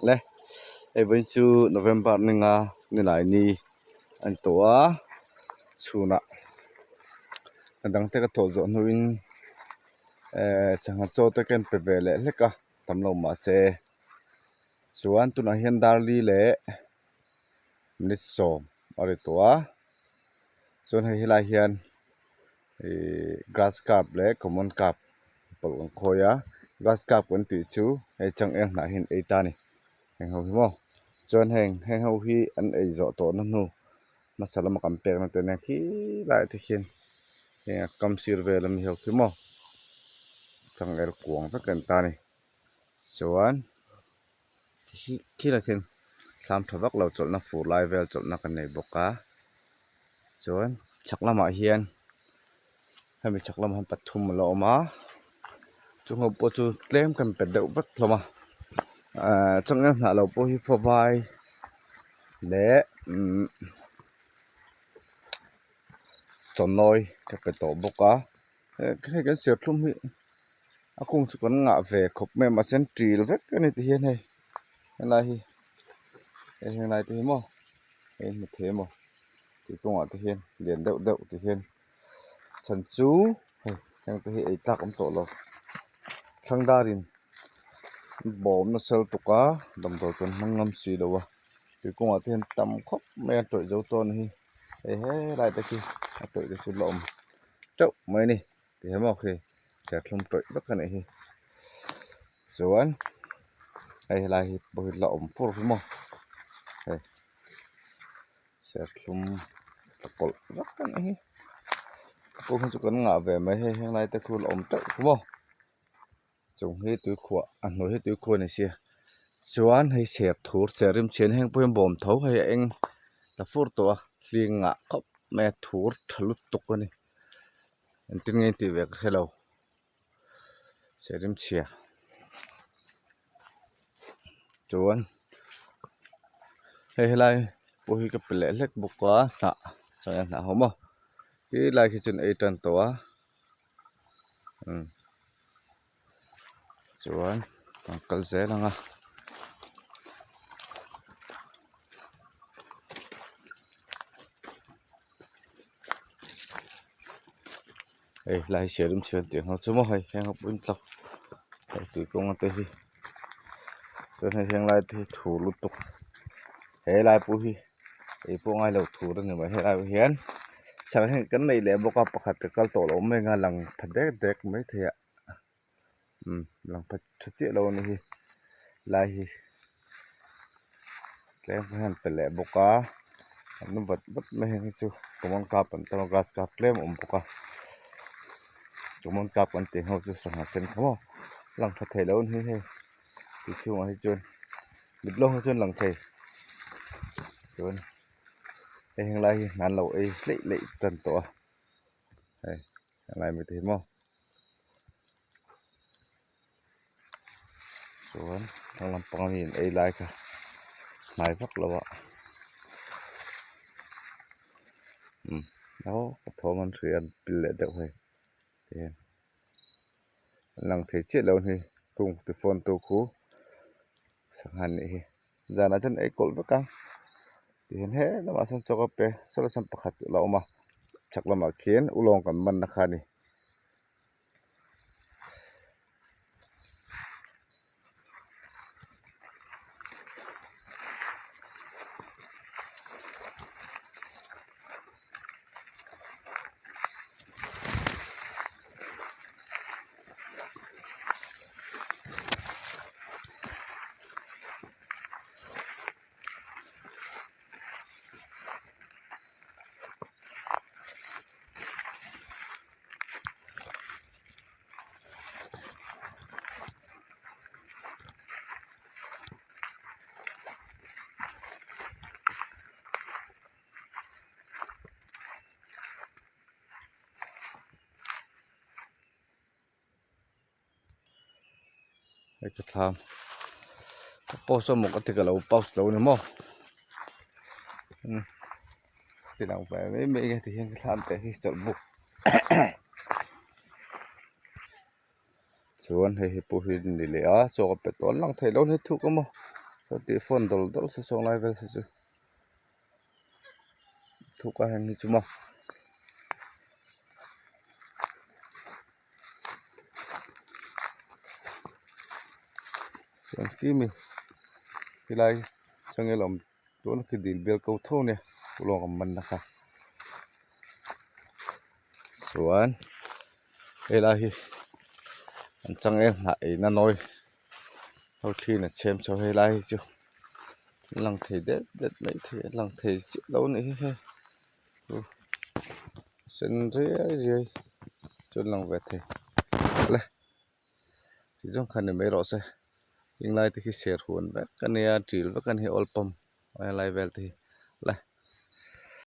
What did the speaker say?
Le hei vawiin chu November ninga nilai ni a ni tawh a chhunah a dang te ka thawh zawh hnuin ehh sangha chaw te ka en pe ve leh hlek a tam lo mahse chuan tunah hian darli leh minute sawm a ri tawh a chuan hei helai hian ihh grass carp leh common carp pawlh kan khawi a grass carp kan tih chu hei changel hnah hi an ei ta a ni heng ho hi maw chuan heng heng ho hi an ei zawh tawh na hnu hmasa lama kan pek na te nen khilai te khian heng a kam sir vel ami ho khi maw changel kuang vek an ta a ni chuan khilai khian thlam tha vak lo chawlhna fur lai vel chawlhna kan nei bawk a chuan chhak lamah hian hemi chhak lamah hian pathum a la awm a chung ho pawh chu tlem kan pe deuh vek hlawm a ahh changel hnah lo pawh hi fawvai leh umm chawnawi ka pe tawh bawk a hei kan serthlum hi a kung chu kan ngah ve khawp mai a mahse an ṭil vek a ni tihian hei helai hi hei helai te hi maw hei hmu thei emaw tih kawngah te hian lian deuh deuh ti hian chhan chu hei heng te hi ei tlak awm tawh lo thlang darin bawm nasa lutuk a damdawi kan hmang ngam si lo a tui kawngah te hian tam khawp mai a tawih zo tawn hi hei helai te khi a tawih te chu la awm teuh mai a ni ti hian maw khi serthlum tawih vek a nih hi chuan hei helai hi pawh hi la awm fur hi maw hei serthlum a kawlh vek a nih hi pawh hi chu kan ngah ve mai hei henglai te khu la awm teuh khu maw chung hi tuikhuah a hnuai hi tuikhuah a ni sia chuan hei ser thur cher rim chhian heng pawh hi bawm tho hei a eng ta fur tawh a hling ngah khawp mai a thur tha lutuk a ni engtin nge tih ve ka hre lo ser rim chhia chuan hei helai pawh hi ka pe leh hlek bawk a hnah chuan hnah ho maw helai khi chuan ei tan tawh a. Chuan kan kal zel ang a. Hei helai hi siam chhian tih ang chu maw hei heng ho pawh in tlak hei tui kawng te hi chuan hei heng lai te hi thur lutuk he lai pawh hi. Ei pawh ngai lo thur a ni mai helai ah hian chak hi kan nei leh bawk a pakhat ka kal tawh loh mai anga lang pha dek dek mai thei a umm lang pha tha chiah lo a ni hi lai hi tlem hian pe leh bawk a an la vat vat mai heng hi chu common cup an tam a grass cup tlem a awm bawk a common cup kan tih ho chu sangha sen kha maw lang tha thei lo a ni hi hei ti chhungah hi chuan mit lawng hi chuan lang thei chuan hei henglai hi an lo ei tleih leih tan tawh a hei helai mi te hi maw chuan thlang lampang ami an ei lai kha hnai vak lo a umm aw ka thawm an hria an pil leh deuh hei tihian. Lang thei chiah lo hi kung ti fawn tu khu sangha nih hi zanah chuan ei kawlh vek a tihian he lamah sawn chaw ka pe sawlai sawn pakhat a la awm a chhak lamah khian ulawng kan man na kha a ni. Hei ka thlam ka post a maw ka ti ka lo post lo a ni maw ti lang ve mai mai nge ti hian ka thlam te hi chawlh buk chuan hei hi pawh hi ni leh a chaw ka pe tawn lang thei lo ni thuk a maw. Saw tih fawn dawlh dawlh se saw lai vel se chu thuk a heng hi chu maw. Chuan khi mi helai changel awm tuna khi dil bial ko tho ania ulawng an man na kha chuan helai hi an changel hnah eina nawi. Ho thliin a chhem chho hei lai hi chu a lang thei det det mai thei a lang thei chiah lo a nih hi hei sen riai riai chu an lang ve thei le ti zawng khan ni mai rawh se heng lai te khi ser huan vek a nia ṭil vek a ni hi oil pump a helai vel te hi le.